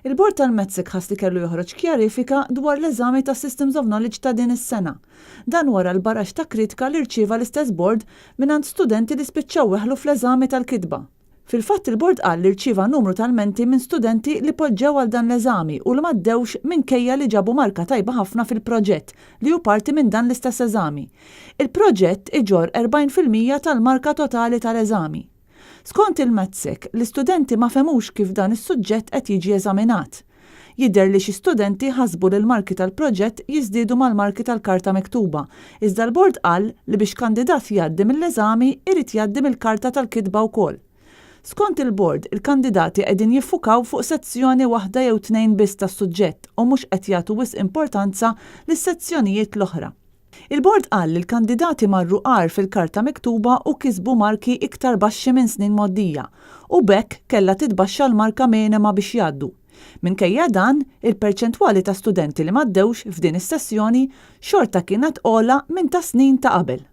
Il-Bord tal-MATSEC ħass li kellu joħroġ kjarifika dwar l-eżami tas-Systems of Knowledge ta' din is-sena. Dan wara l-baraxx ta' kritika li rċieva l-istess bord mingħand studenti li spiċċaw weħlu fl-eżami tal-kitba. Fil-fatt il-bord qal li rċieva numru ta' lmenti minn studenti li poġġew għal dan l-eżami u li m'għaddewx minkejja li ġabu marka tajba ħafna fil-proġett li hu parti minn dan l-istess eżami. Il-proġett iġorr 40% tal-marka totali tal-eżami. Skont il-MATSEC, l-istudenti ma fehmux kif dan is-suġġett qed jiġi eżaminat. Jidher li xi studenti ħasbu li l-marki tal-proġett jiżdiedu mal-marki tal-karta miktuba, iżda l-bord qal li biex kandidat jgħaddi mill-eżami irid jgħaddi mill-karta tal-kitba wkoll. Skont il-bord, il-kandidati qegħdin jiffukaw fuq sezzjoni waħda jew tnejn biss tas-suġġett u mhux qed jagħtu wisq importanza lis-sezzjonijiet l-oħra. Il-bord qal li l-kandidati marru agħar fil-karta miktuba u kisbu marki iktar baxxi minn snin mgħoddija u b'hekk kellha titbaxxa l-marka minima biex jgħaddu. Minkejja dan, il-perċentwali ta' studenti li m'għaddewx f'din is-sessjoni xorta kienet ogħla minn tas-snin ta' qabel.